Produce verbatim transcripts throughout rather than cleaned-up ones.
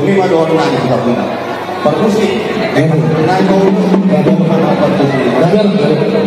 Lima dohot nai, kita punya. Permisi. Eh, nai mau. Ada mana permisi? Ada, ada.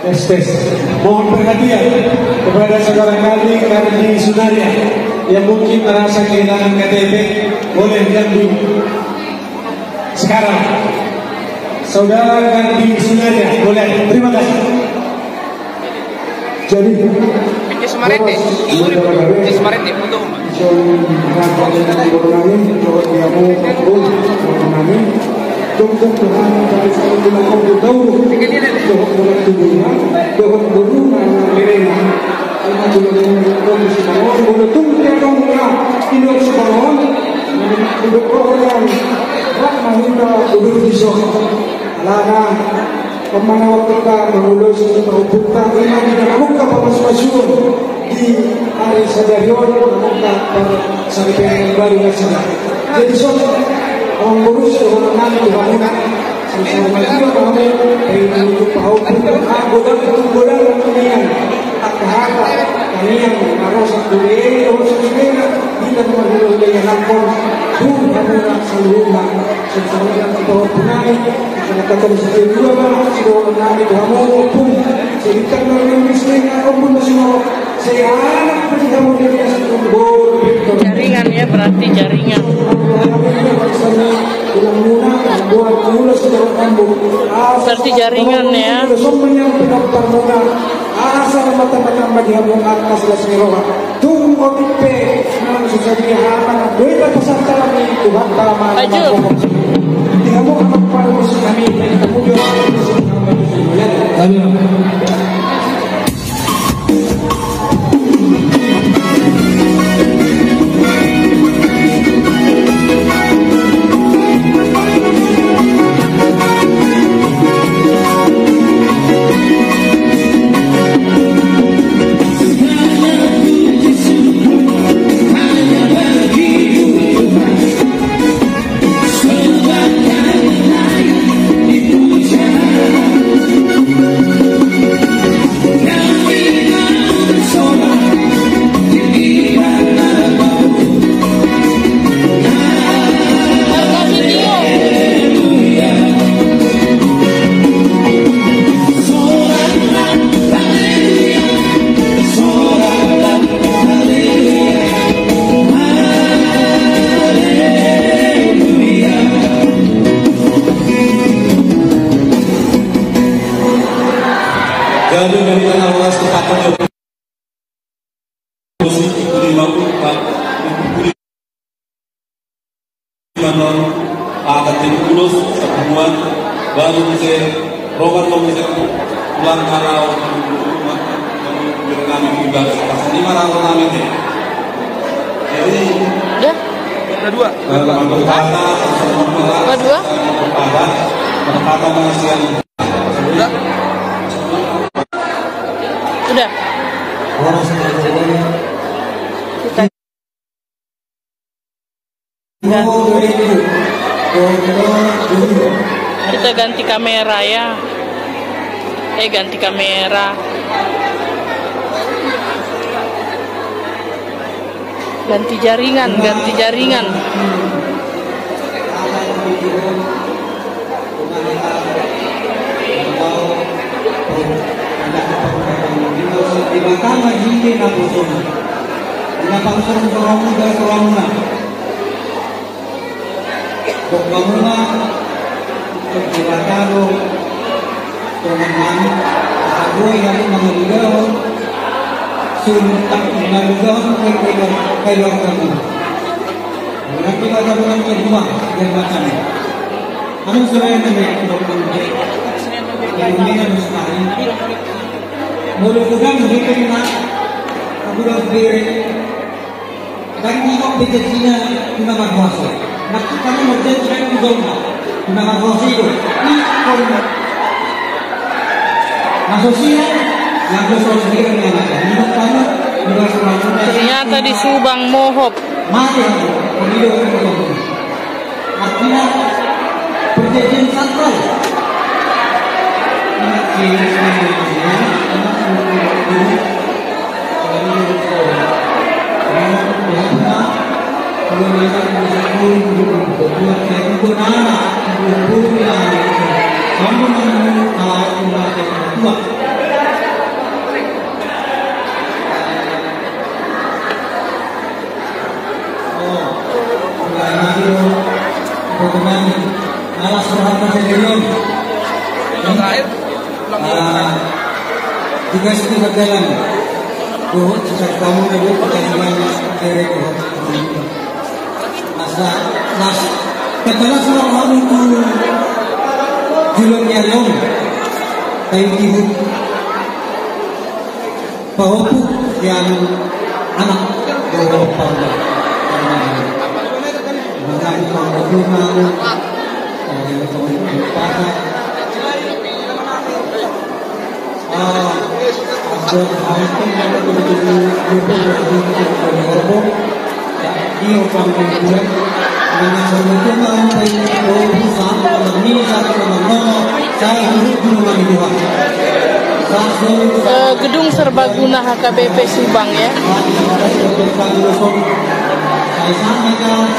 Tes, tes. Mohon perhatian kepada saudara kami, Kardi Sunaria, yang mungkin merasa kehilangan K T P, boleh diambil sekarang. Saudara Kardi Sunaria, boleh. Terima kasih. Jadi, Pinggir Sumarende. Pinggir Sumarende, foto. Alana, pamana waktu ka mangulosi pahompu ta, ima di na mamungka pamasumasuon di ari sadari on, mamungka parsaripeon baru na sada. Jadi, so, amang boru, dohonon nami tu hamuna. Sisarmajua hamu, baen ni pahompu, ah, godang tu godang tu nian. Angka hata, tangiang, marosak tu e, dohot sasudena, hita marhulahula ianakhon, tu hamuna saluhutna. Sisarmajua tu pahompu nami, Karena kata bisa jadi dua, Bang, si dohonon nami tu hamu, Ompung. Jadi, kan, nami miskin, Ompung, masih mau. Saya anak, masih kamu, dia masih umur, betul. Jaringan ya, berarti jaringan. Berarti jaringan ya. Asal mata-mata di hamu angka sebelas ni roha. Tung otik pe, nang susah di halaman, duit apa santaran ni Tuhan, halaman. Maju. Di hamu anak palu musuh kami, kamu jual musuh kami. Amin. Jadi, dari tengah ulas kita tunjuk. Musik di lima puluh empat, lima puluh lima, ada tim ulos, satu buat, baru musik, rokan musik, ulang karau, kami tugas, pas lima rokan nami. Dua. Dua. Udah. Kita Kita ganti kamera ya. Eh, ganti kamera. Ganti jaringan, ganti jaringan. Di batang ma jindi na posona. Di na pangsong sorong muda sorong na. Dok mamuna. Dok dibataro. Dok mamuna. Aku yang mangaligaon. Suntak mangaligaon. Kayo kayo kamu. Nanti pada bulan kedua dan macam. Anu selain ini, dok mamuna. Ini harus tahu. Molo godang hepeng na, na godang bere, dang ingkon pe janjina tu na markuaso. Nangkin hami marjanji dang tu jolma, tu na markuaso i do. Ingkon na so sian, na so sian, na so sian. Ternyata di Subang mohop. Mate aku, pemilu aku. Artinya perjanjian sakral. Oh, sudah lagi lo. Pertemuan alas rohana sendirian. Ah, juga sedih berjalan. Dohot secara tamu dan pertandingan dari Dohot. Masa, mas, katalah seorang kamu tu julung nyarion. Tayu tibut. Pahopu di anu anak dohot paula. Mangani pahopu nanu. Pahopu pasak. Ah, asal hati. Eh, Gedung Serbaguna H K B P Subang ya.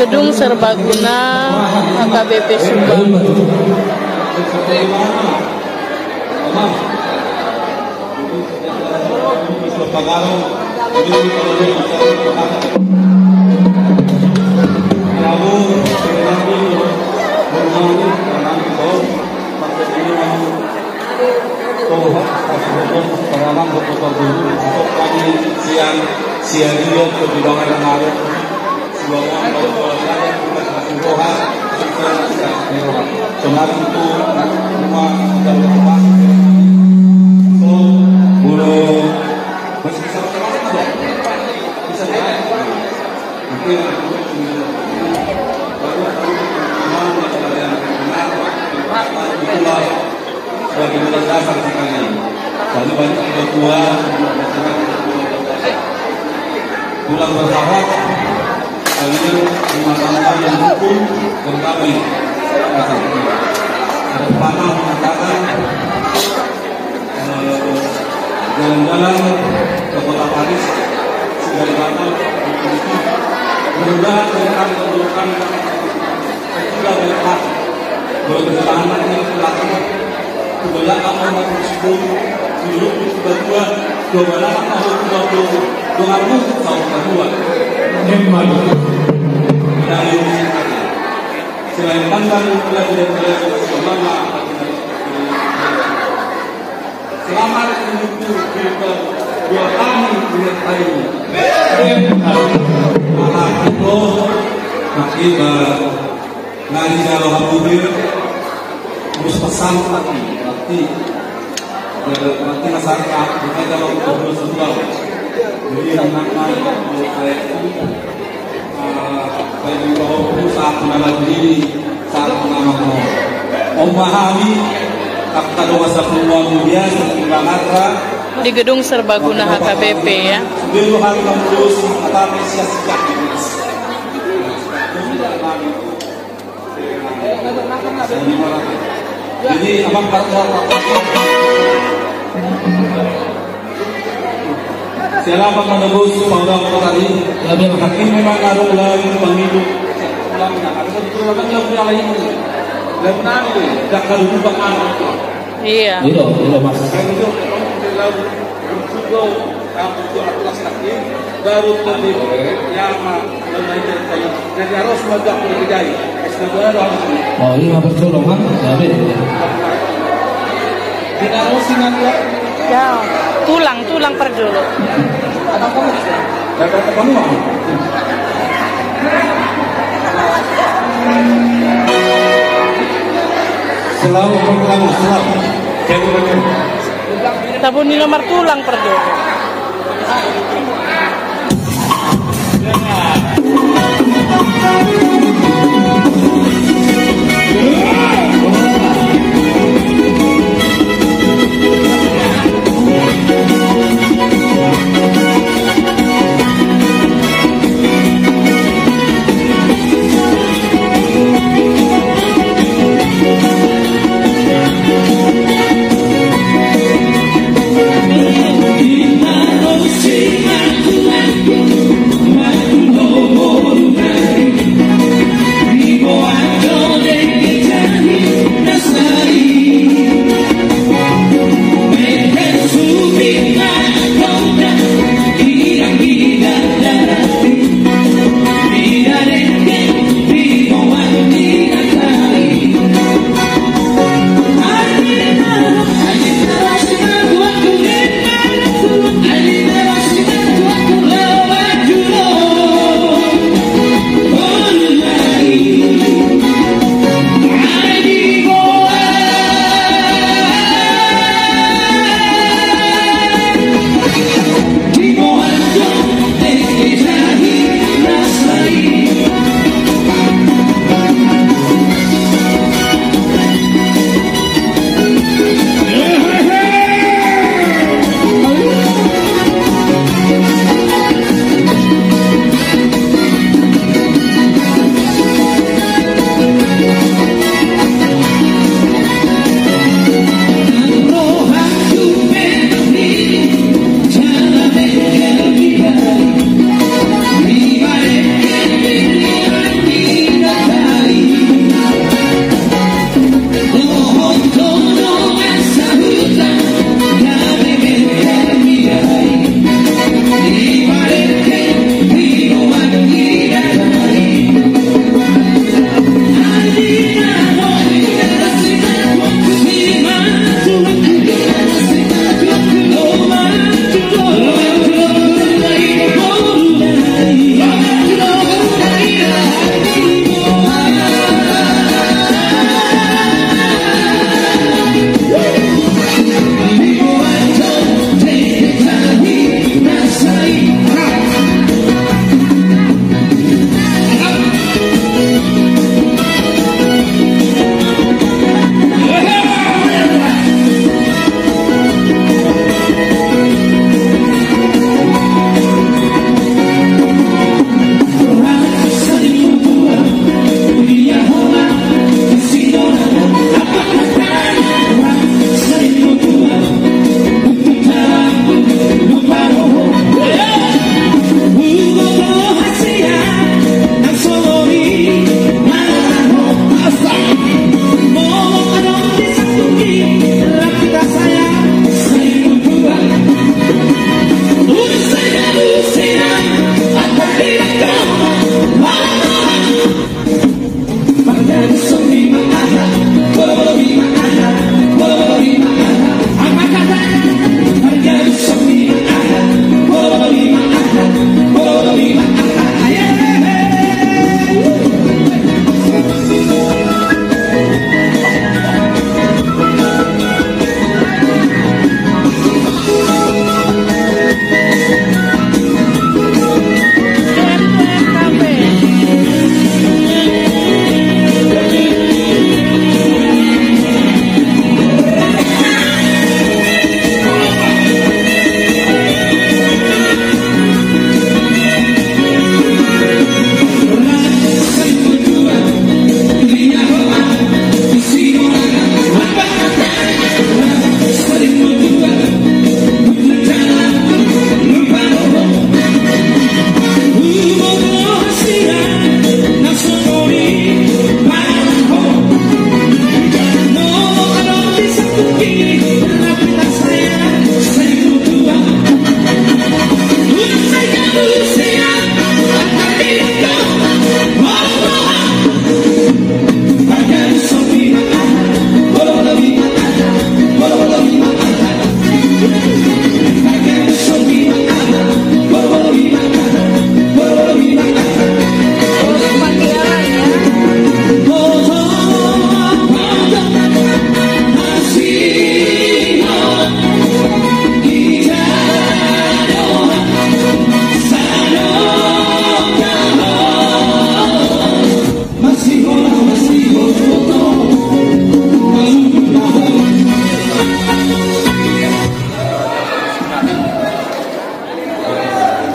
Gedung Serbaguna H K B P Subang. Sian, sian dia perjuangan yang ada. Sebagai modal dasar sekalian. Jadi banyak kebutuhan, tulang berharap, kalian rumah tangga yang rukun dan damai. Ada pepatah mengatakan, eh, jalan-jalan ke kota Paris sudah dibatal. Mudah-mudahan mereka menemukan Sudah banyak hal. Kalau kesalahan ini pelaku, kebanyakan orang bersyukur, dulu sudah tua, dua belas tahun sudah tua, dua ratus tahun sudah tua. Memang. Dari selain pandang, kita tidak boleh bersemangat. Selamat menuju kita dua kali melihat hari ini. Maka itu, maka iba, nari jalo habudir, terus pesan lagi, berarti, berarti masyarakat, kita jalo habudir semua. Jadi, yang namanya, kalau saya itu, Baik, di bawah pun saat menambah diri, saat menambah mau. Om Mahami, kata doa sepuluh biasa, di Bangatra. Di Gedung Serbaguna H K B P, ya. Sebelum hari kampus, tetapi sia-sia. Jadi, abang, Pak, Pak, Pak. Siapa menebus panggang tadi? Tapi memang ada ulang pemilu. Ulangnya, ada satu ulangan yang punya lain. Dan nanti, jangan lupa, Pak. Iya. Iya, iya, Mas. Saya itu, kalau kita lalu, cukup, kamu itu aturan sakit, baru tadi, ya, Mas. Jadi harus meledak lebih dari. Oh, ini mah bercolong, kan? Ya, be. Tidak harus ingat, ya. Ya, tulang, tulang parjolo. Ada apa, Mas? Ada apa, Mas? Selamat berkelana, selamat. Jadi, betul. Tabon ni nomor tulang parjolo.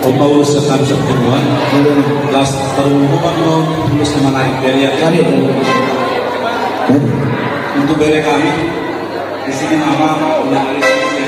Paulus sekam sepuluhan. Las terlalu lupa mau tulis nama naik dari ya. Kami. Untuk bere kami di sini nama udah ada di sini.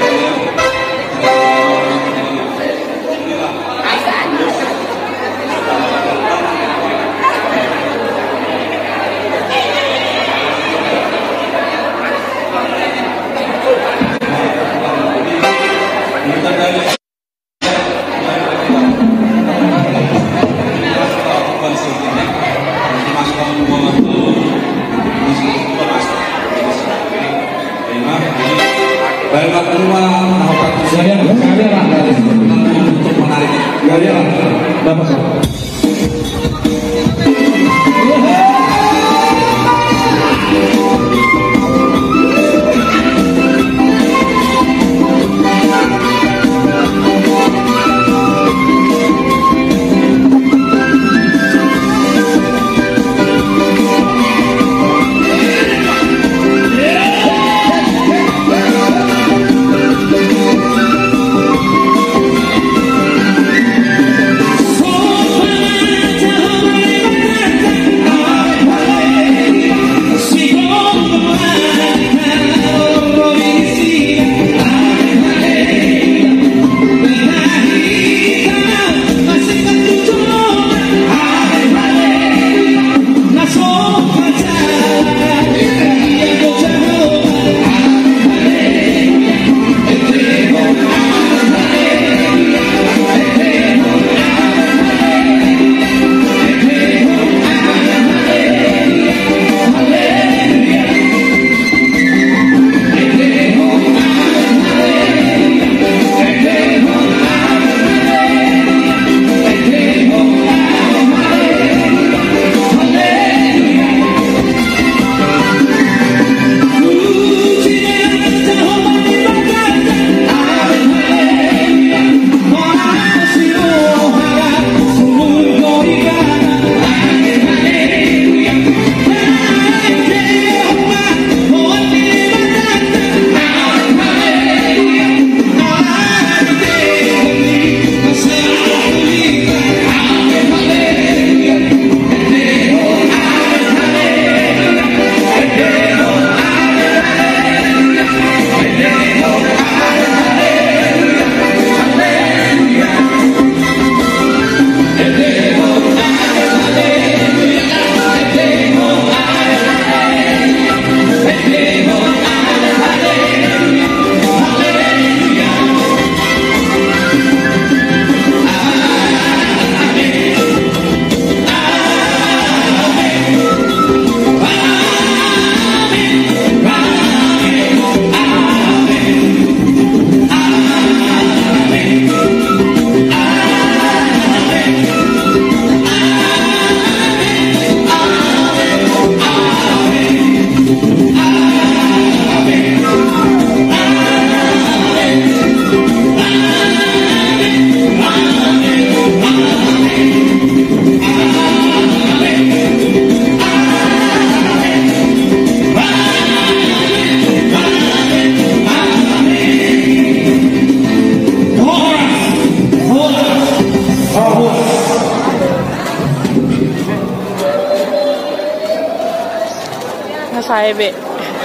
Nah, saya be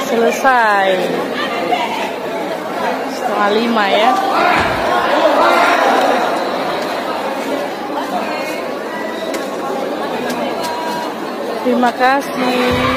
selesai setengah lima ya. Terima kasih.